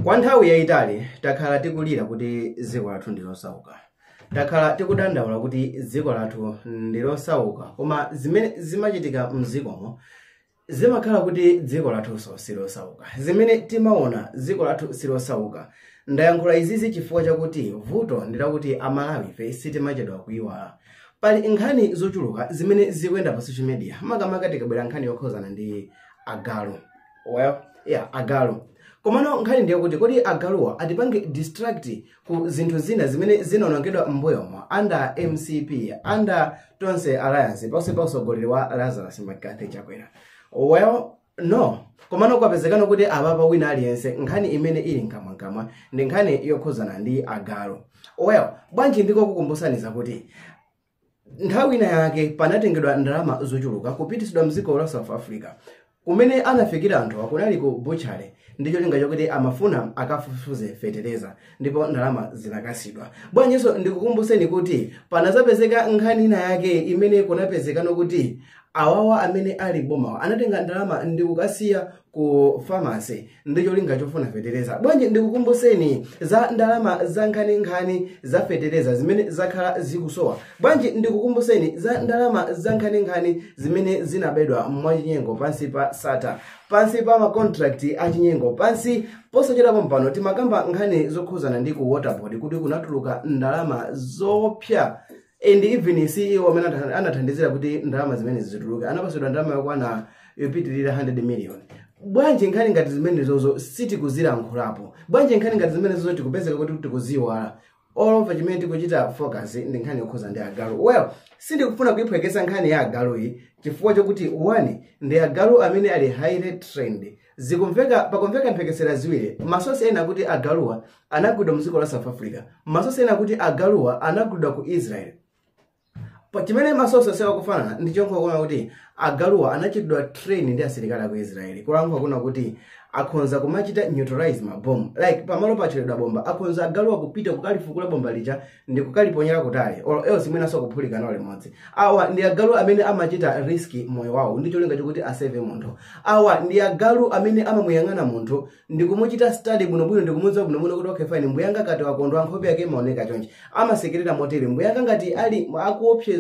Kwa nthawi yayitali takhala tikulira kuti dziko lathu ndi losauka, takhala tikudandaula kuti dziko lathu ndi losauka, koma zimene zimachitika mdzikomo zimakhala kuti dziko lathunso silosauka. Zimene timaona, dziko lathu silosauka. Ndayankhula izizi chifukwa chakuti vuto ndi lakuti Amalawi ife sitimachedwa kuyiwala. Pali nkhani zochuluka zimene zikuyenda pa social media, makamaka tikabwera nkhani yokhuzana ndi agalu. Well, yeah, agalu. Komano nkhani ndiye kuti kodi agaluwa atipange distract ku zinthu zina zimene zinaonongedwa m'mbuyomo under MCP, under Tonse Alliance, pansi pa utsogoleri wa Lazarus McCarthy Chakwera? Well, no. Komano kwapezekano kuti apapa wina aliyense nkhani imene ili nkamwankamwa ndi nkhani yokhuzana ndi agalu. Well, bwanji ndikokukumbusaniza kuti nthawi ina yake panatengedwa ndalama zochuluka kupitisidwa mdziko la South Africa, kumene anafikira anthu kunali ku butchery, ndi cholinga chokuti amafuna akafufuze fetereza, ndipo ndalama zinakasidwa. Bwanjinso ndikukumbuseni kuti panazapezeka nkhani ina yake imene kunapezekano kuti awawa amene ali bomawa anatenga ndalama ndi kukasiya ku pharmacy ndi cholinga chofuna fetereza. Bwanji ndikukumbuseni za ndalama za nkhaninkhani za fetereza zimene zakhala zikusowa. Bwanji ndikukumbuseni za ndalama za nkhaninkhani zimene zinabedwa mwachinyengo pansi pa Sattar, pansi pa ma contract achinyengo. Pansi posachedwapo mpano timakamba nkhani zokhuzana ndi ku Water Board, kuti kunatuluka ndalama zopsa, and even CEO amene anathandizira kuti ndalama zimene zituluke anapasidwa ndalama yokwana yopitirira 100 million. Bwanji nkhani ngati zimenezozo sitikuzilankhulapo? Bwanji nkhani ngati zimenezozo tikupezeka kuti tikuziwala? All over chimene tikuchita focus ndi nkhani yokhuza ndi agalu. Well, sindikufuna kuyiphwekesa nkhani ya agalu iyi, chifukwa chokuti one, ndi agalu amene ali highly trained. Zikumveka, pakumveka mphekesera ziwiri. Ma source ena kuti agaluwa anagwidwa mdziko la South Africa, ma source ena kuti agaluwa anagwidwa ku Israel. Pa chimene ma source onsewa kufanana ndi chonkhwa kuti agaluwa anachitidwa train ndi asilikali aku Israeli, kulankhula kuna kuti akhonza kumachita neutralize mabomu, like pamalo pacheredwa bomba, akhonza agaluwa kupita kukalifukula bomba lija ndi kukaliponyera kutali, or else mwinanso kuphulika nawo limodzi. Awa ndi agalu amene amachita risk moyo wawo ndi cholinga chokuti asave munthu. Awa ndi agalu amene amamuyang'ana munthu ndi kumuchita study bwinobwino, ndi kumudziwa bwinobwino kuti okay, fine, mbuyanga kati wakondwa nkhope yake imaoneka chonchi, amasekerera motere. Mbuyanga ngati ali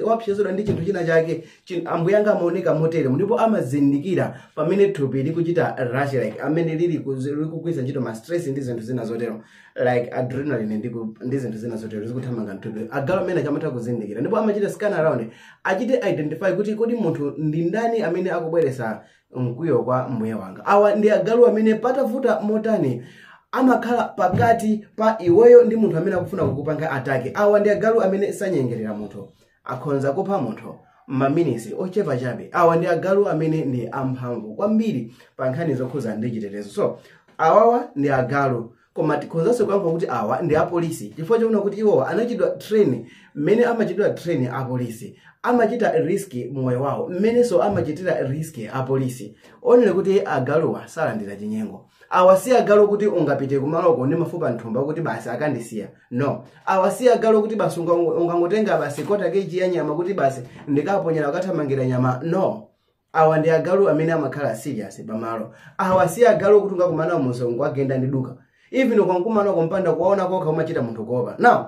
wapsezedwa ndi chinthu china chake, ambuyanga amaoneka motere, ndipo amazindikira pamene thupi likuchita rush, like amene lili likugwiritsa ntchito ma stress ndi zinthu zina zotero, like adrenaline ndi zinthu zina zotero zikuthamanga mthupi. Agalu amene amatha kuzindikira ndipo amachita scan around, achite identify kuti kodi munthu ndi ndani amene akubweretsa mkwiyo kwa mbuye wanga. Awa ndi agalu amene patavuta motani amakhala pakati pa iweyo ndi munthu amene akufuna kukupanga attack. Awa ndi agalu amene sanyengerera munthu, akhonza kupha munthu ma minutes ochepa chabe. Awa ndi agalu amene ndi amphamvu kwambiri pa nkhani zokhuza ndi chitetezo. So awawa ndi agalu, koma tikhonzanso kuyankha kuti awa ndi apolisi, chifukwa choona kuti iwowa anachitidwa train mmene amachitidwa train apolisi, amachita risk moyo wawo mmenenso amachitira risk apolisi. Onere kuti agaluwa salandira chinyengo. Awa si agalu kuti ungapite kumaloko ndi mafupa nthumba kuti basi akandisiya, no. Awa si agalu kuti basi ungangotenga basi quarter kg ya nyama kuti basi ndikaponyera ukathamangira nyama, no. Awa ndi agalu amene amakhala serious pamalo. Awa si agalu kuti ungakumana munsewu agenda ndi duka. Even ukankumana kumpanda kuwaona kokha umachita munthu kuopa. Now,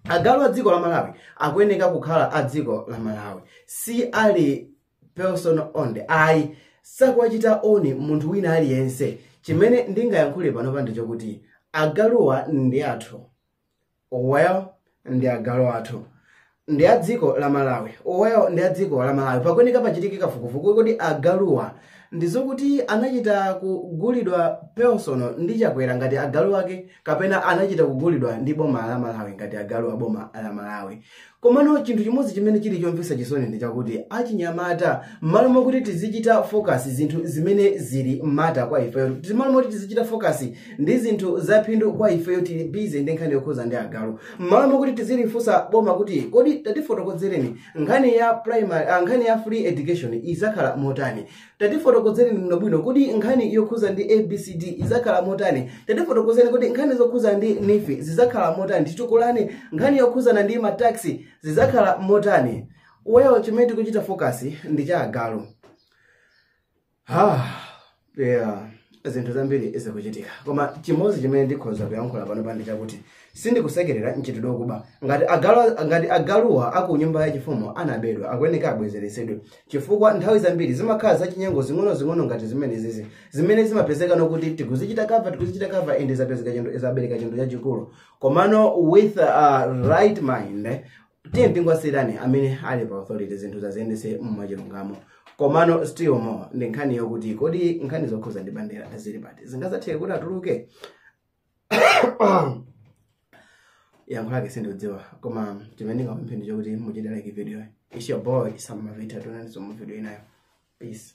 agalu a dziko la Malawi akuyeneka kukhala a dziko la Malawi, si ali personal owned ayi, sakuwachita own munthu wina aliyense. Chimene ndingayankhule panopa ndi chokuti agaluwa ndi athu. Well, ndi agalu athu, ndi a dziko la Malawi. Well, ndi a dziko la Malawi. Pakuyeneka pachitike kafukufuku kuti agaluwa ndi zokuti anachita kugulidwa personal ndi Chakwera ngati agalu ake, kapena anachita kugulidwa ndi boma la Malawi ngati agalu a boma la Malawi. Komano chinthu chimodzi chimene chili chomvetsa chisoni ndi chakuti achinyamata, m'malo mokuti tizichita focus zinthu zimene zili matter kwa ifeyo, m'malo moti tizichita focus ndi zinthu zaphindu kwa ifeyo, tili busy ndi nkhani yokhuza ndi agalu. M'malo mokuti tizilifunsa boma kuti kodi tatifotokozereni nkhani ya primary, nkhani ya free education izakhala motani, tatifotokozereni bwinobwino kuti nkhani yokhuza ndi ABCD izakhala motani, tatifotokozereni kuti nkhani zokhuza ndi NEEF zizakhala motani, titukulani nkhani yokhuzana ndi ma tax zizakhala motani, well, chimene tikuchita focus ndi cha agalu. Ah, yeah. Zinthu zambiri zikuchitika, koma chimodzi chimene ndikhoza kuyankhula pano pandi chakuti sindikusekerera mchitidwe wokuba. Ngati agaluwa aku nyumba yachifumu anabedwa, akuyeneka abwezeresedwe, chifukwa nthawi zambiri zimakhala zachinyengo zing'ono-zing'ono ngati zimene zizi zimene zimapezeka nokuti tikuzichita cover and zapezeka chinthu, zabereka chinthu chachikulu. Komano with a right mind, tiye tingwasirani amene ali pa authority zinthu zaziyendese mwachilungamo. Komano still more ndi nkhani yokuti kodi nkhani zokhuza ndi bandera zili pati? Zingazatheke kuti atuluke? Yankho lake sindikudziwa, koma chimene ndingapemphe ndi chokuti muchite like video. It's your boy Sam Mavita. Tionanso mu video inayo. Peace.